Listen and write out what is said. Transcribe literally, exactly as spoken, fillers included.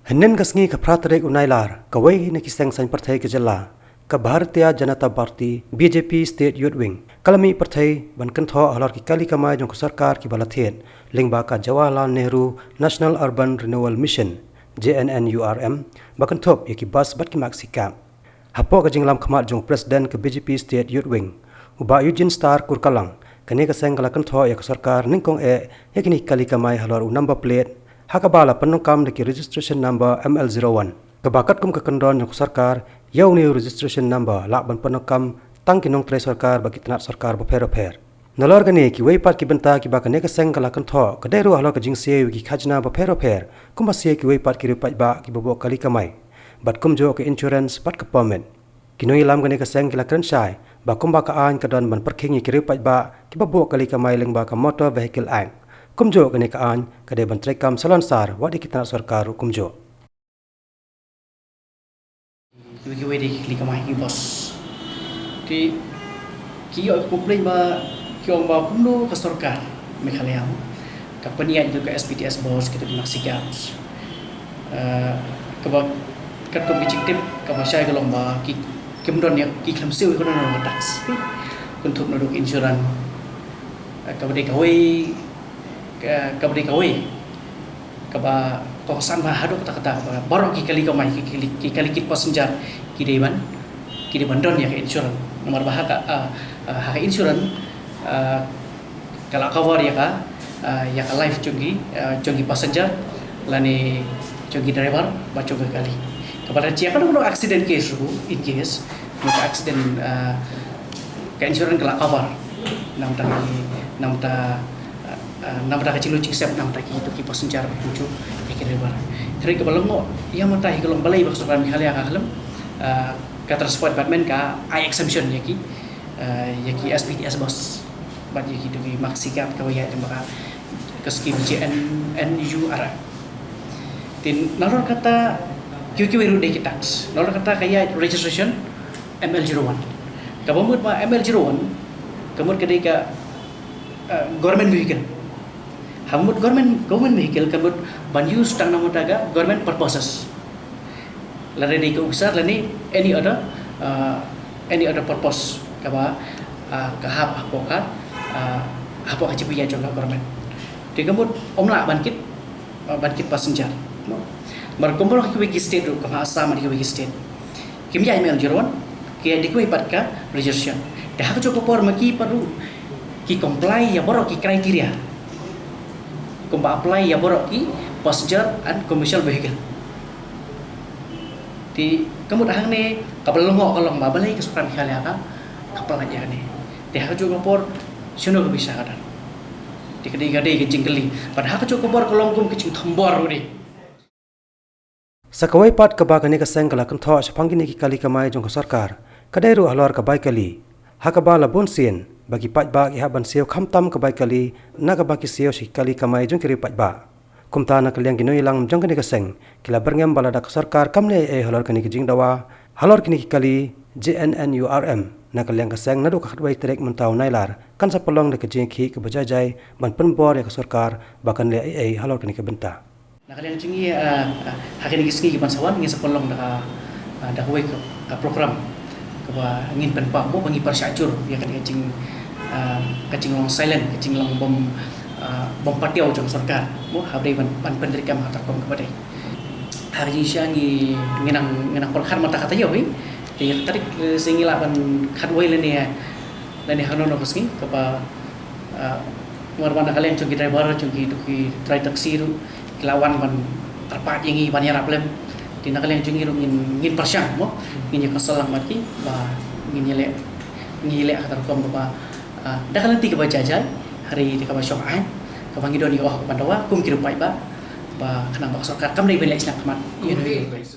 Hynnin ka sngi ka phra tarik u Nailar, kawei na ki seng saiñ pyrthei ka jylla, ka Bharatiya Janata Party, B J P State Youth Wing, ka la mih pyrthei ban kynthoh halor ki kali kamai jong ka sorkar kiba la thied lyngba ka Jawaharlal Nehru National Urban Renewal Mission, J N N U R M, ba kynthup ïa ki bus bad ki maxi cab. Hapoh ka jinglam khmat jong u President ka B J P State Youth Wing, u Bah Eugene Star Kurkalang, kane ka seng ka la kynthoh ïa ka sorkar nyngkong eh ïa kine ki kali kamai halor u number plate, ha kaba la pyndonkam da ki registration number M L zero one, kaba katkum ka kyndon jong ka sorkar, ïa une u registration number lah ban pyndonkam tang ki nongtrei sorkar bad ki tnat sorkar bapher bapher. Nalor kane, kiwei pat ki bynta kiba kane ka seng ka la kynthoh ka dei ruh halor ka jingsiew ïa ki khajna bapher bapher, kumba siew kiwei pat ki riew paidbah kiba buh kali kamai, bad kumjuh ka insurance bad ka permit. Ki nongïalam kane ka seng ki la kren shai ba kumba ka aiñ ka don ban pyrkhing ïa ki riew paidbah kiba buh kali kamai lyngba ka Motor Vehicle Act, kumjuh kane ka aiñ ka dei ban treikam salonsar wat ïa ki tnat sorkar ruh kumjuh. Kiwei kiwei de ki kali kamai ki bus. Te ki ïoh complain ba ki ong ba kumno ka sorkar Meghalaya ka pynïaid ïa ka S B T S bus, kita ki maxi cabs. Eh, kaba katkum ki jingtip kaba shai ka long ba ki, kim don ïa, ki khlem siew ïa kano kano ka tax. Kynthup naduh ka insurance. Eh, kaba dei kawei, ka, kaba dei kawei kaba kongsan bha haduh katta katta, ba baroh ki kali kamai, ki, ki, ki kali kit passenger ki dei ban, ki dei ban don ïa ka insurance. Namar ba ha ka, ah, ah, ha ka insurance, ah, ka la cover ïa ka, ah, ïa ka life jong ki, ah, jong ki passenger lane jong ki driver bad jong ka kali. Kaba lada jia kano kano accident case ruh, in case, ka accident, ah, ka insurance ka la cover. Namar ta ki, namar ta, ah, ah, namar ta ka jinglut jingsep namar ta ki, to ki passenger, kumjuh ïa ki driver. Hynrei kaba long mo, ïa mynta hi ka long balei ba ka sorkar Meghalaya ka khlem, ah, ka Transport Department ka ai exemption ïa ki, ah, ïa ki S B T S bus bad ïa ki, to ki maxi cab kaba ïaid lyngba ka, ka skim J N N U R M. Te nalor kata, kiwei kiwei ruh dei ki tax. Nalor kata ka ïaid registration M L zero one. Kaba mut ba M L zero one ka mut ka dei ka, eh, government vehicle. Ha mut government, government vehicle ka mut ban use tang namar ta ka government purposes. Lada dei ka officer lane any other, uh, any other purpose kaba, uh, ka hap hapoh ka, uh, hapoh ka jingpynïaid jong ka government. Te ka mut ym lah ban kit, uh, ban kit passenger. Namar kumba ha kiwei ki state ruh, kum ha Assam ha kiwei ki state, kim ïaid M L zero one, ki ïaid da kiwei pat ka registration. Te ha kajuh ka por ma ki pat ruh ki comply ïa baroh ki criteria. Kumba apply ïa baroh ki passenger and commercial vehicle. Te ka mut hangne kaba lyngngoh ka long ba balei ka sorkar Meghalaya ka, ka pynlait ïa kane. Te ha kajuh ka por shano ka pisa ka don. Te ka dei, ka dei ka jingkylli. Bad ha kajuh ka por ka long kum ka jingthombor ruh dei. Sa kawei pat kaba kane ka seng ka la kynthoh shaphang kine ki kali kamai jong ka sorkar, ka dei ruh halor ka bai kali. Ha kaba la bun sien ba ki paidbah ki hap ban siew khamtam ka bai kali na kaba ki siew sha ki kali kamai jong ki riew paidbah. Kumta na ka liang ki nongïalam jong kane ka seng ki la byrngem ba lada ka sorkar kam leh ei ei halor kane ka jingdawa halor kine ki kali J N N U R M, na ka liang ka seng naduh ka khatwei tarik mynta u Nailar kan sa pynlong da ka jingkhih kaba jai jai ban pynbor ïa ka sorkar ba kan leh ei ei halor kane ka bynta. Na ka liang jong ngi, ah, ah, ha kine ki sngi ki ban sa wan ngin sa pynlong da ka, ah, da kawei ka, ka program kaba ngin pynpaw mo ba ngi pyrshah jur ïa kane ka jing, ah, ka jinglong silent, ka jinglong bym, ah, bym patiaw jong sorkar mo, haba dei ban, ban pyntreikam ha ka rukom kaba dei. Ha ka jingshisha ngi, ngi nang, ngi nang pyrkhat mynta ka taïew hi. Te ïa ka tarik, eh, sngi ngi lah ban khatwei lane, lane hano hano ka sngi kaba, ah, namar ba na ka liang jong ki driver, jong ki, to ki trai taxi ruh ki la wan ban kyrpad ïa ngi ban ïarap lem. Te na ka liang jong ngi ruh ngin, ngin pyrshang mo, ngin ïa consult lang bad ki ba ngin ïaleh, ngin ïaleh ha ka rukom kaba, ah, da ka lynti kaba jai jai, hynrei da kaba shong aiñ, kaba ngi don ïa ka, oh, ban dawa kum ki riew paidbah ba khnang ba ka sorkar kam dei ban leh shnong khmat ïa ngi.